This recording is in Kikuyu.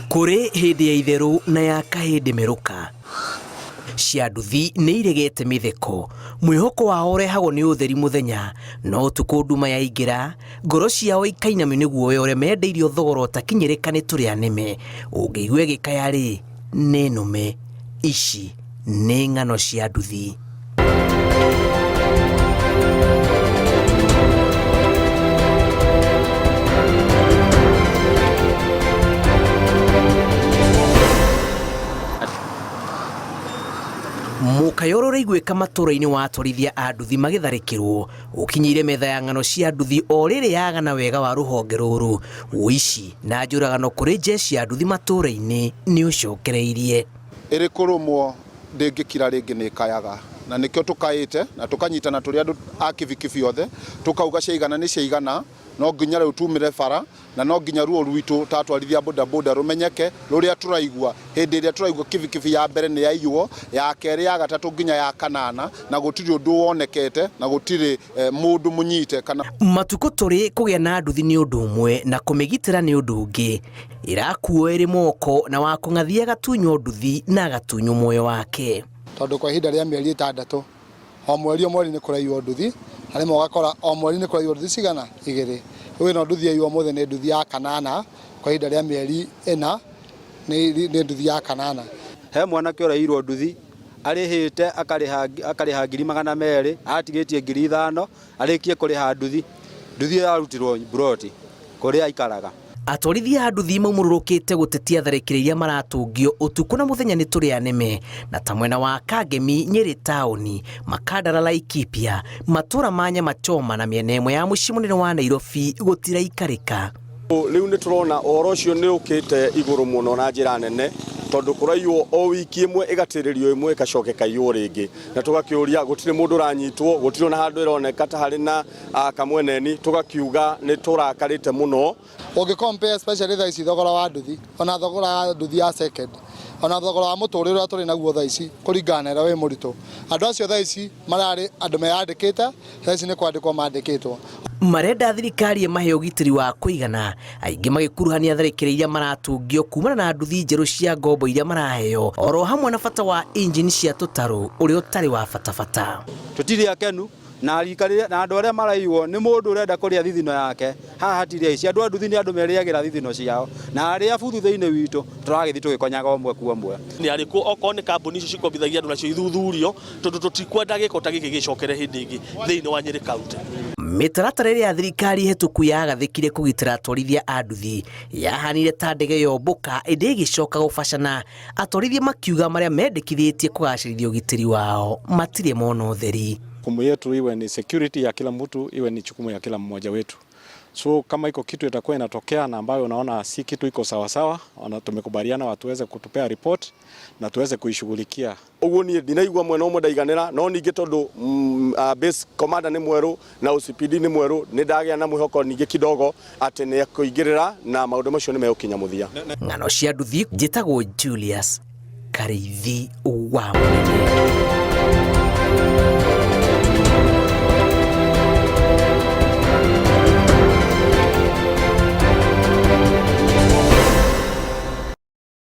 Kũrĩ hĩndĩ ya itherũ na ya kahĩndĩ merũka. Cia nduthi nĩ iregete mĩtheko. Mwĩhoko wao ũrehagwo nĩ ũtheri mũthenya, no ũtukũ nduma yaingĩra, ngoro ciao ikainamio nĩ guoya ũrĩa mendeirio thogora ũtakinyĩrĩka nĩ tũrĩa nĩme. Ũngĩigua ĩgĩkaya-rĩ, nĩ nũme. Ici nĩ ng'ano cia nduthi. Mũkayo ũrĩa ũraiguĩka matũũra-inĩ wa atwarithia a nduthi magĩtharĩkĩrwo ũkinyĩire metha ya ng'ano cia nduthi o rĩrĩ yagana wega wa rũhonge rũrũ. Ũici na njũragano kũrĩ jeshi ya nduthi matũũra-inĩ nĩ ũcokereirie. Ĩrĩ kũrũmwo ndĩngĩkira rĩngĩ nĩ ĩkayaga. Na nĩkĩo tũkaĩte na tũkanyitana tũrĩ andũ a Kibikibi othe, tũkauga ciaigana nĩ ciaigana, no nginya rĩu tumĩre bara na no nginya ruo rwitũ ta atwarithia a bodaboda rũmenyeke, rũrĩa tũraigua hĩndĩ ĩrĩa tũraigua kibikibi ya mbere nĩ yaiywo, ya kerĩ, ya gatatũ nginya ya kanana, na gũtirĩ ũndũ wonekete na gũtirĩ mũndũ mũnyite kana. Matukũ tũrĩ, kũgĩa na nduthi nĩ ũndũ ũmwe na kũmĩgitĩra nĩ ũndũ ũngĩ. Ĩrakuo ĩrĩ moko na wa kũng'athia agatunywo nduthi na agatunywo muoyo wake. Tondũ kwa ihinda rĩa mĩeri ĩtandatũ, o mweri o mweri nĩ kũraiywo nduthi, na rĩmwe ũgakora o mweri nĩ kũraiywo nduthi cigana? Igĩrĩ. Rĩu ĩno nduthi yaiywo ũmũthĩ nĩ nduthi ya kanana, kwa ihinda rĩa mĩeri ĩna nĩ nduthi ya kanana. He mwanake ũraiyirwo nduthi, arĩhĩte akarĩha 200,000, atigĩtie 5,000, arĩkie kũrĩha nduthi, nduthi ĩyo yarutirwo mburoti kũrĩa aikaraga. Atwarithia a nduthi maumũrũrũkĩte gũtetia tharĩkĩro iria maratũngio ũtukũ na mũthenya nĩ tũrĩa nĩme, na ta mwena wa Kangemi, Nyĩrĩ taũni, Makandara Laikipia, matũra ma Nyama Choma na mĩena ĩmwe ya mũciĩ mũnene wa Nairobi gũtiraikarĩka. Rĩu nĩ tũrona ũhoro ũcio nĩ ũkĩte igũrũ mũno na njĩra nene tondũ kũraiywo o wiki ĩmwe ĩgatĩrĩrio ĩmwe ĩgacoka ĩkaiywo rĩngĩ. Na tũgakĩũria gũtirĩ mũndũ ũranyitwo, gũtirĩ ona handũ ĩroneka ta harĩ na kamweneni, tũgakiuga nĩ tũrakarĩte mũno. Ũngĩ compare especially thaa ici thogora wa nduthi, ona thogora wa nduthi ya second, ona thogora wa mũtũrĩre ũrĩa tũrĩ naguo thaa ici kũringana na ũrĩa wĩ mũritũ. Andũ acio thaa ici mararĩ andũ meyandĩkĩte, thaa ici nĩ kwandĩkwo mandĩkĩtwo. Marenda thirikari ĩmahe ũgitĩri wa kũigana, aingĩ magĩkuruhania tharĩkĩro iria maratũngio kumana na nduthi njerũ cia ngombo iria maraheo, oro hamwe na bata wa injini cia tũtarũ ũrĩa ũtarĩ wa bata bata. Tũtirĩ akenu na rika rĩrĩa na andũ arĩa maraiywo nĩ mũndũ ũrenda kũrĩa thithino yake. Haha hatirĩ aici, andũ a nduthi nĩ andũ merĩagĩra thithino ciao na arĩa buthu thĩinĩ witũ tũragĩthiĩ tũgĩkonyaga ũmwe kwa ũmwe. Nĩ arĩkũ okorwo nĩ kambuni icio cikombithagia andũ nacio ithuthurio tondũ tũtikwenda gĩko ta gĩkĩ gĩcokere hĩndĩ ĩngĩ thĩinĩ wa Nyĩrĩ County. Mĩtaratara ĩrĩa thirikari hĩtũku yagathĩkire kũgitĩra atwarithia a nduthi yahanire ta ndege yombũka ĩndĩ ĩgĩcoka gũbacana, atwarithia makiuga marĩa mendekithĩtie kũgacĩrithia ũgitĩri wao matirĩ mona ũtheri. Jukumu yetu iwe ni security ya kila mtu, iwe ni jukumu ya kila mmoja wetu. So kama iko kitu itakuwa inatokea na ambayo unaona si kitu iko sawasawa, tumekubaliana watuweze kutupea report na tuweze kuishughulikia. Ũguo niĩ ndinaigua mwena ũmwe ndaiganĩra, no ningĩ tondũ base commander nĩ mwerũ na OCPD nĩ mwerũ, nĩ ndagĩa na mwĩhoko ningĩ kidogo atĩ nĩ ekũingĩrĩra na maũndũ macio nĩ megũkinya mũthia. Ng'ano cia nduthi, njĩtagwo Julius Karĩithi wa Mũnene.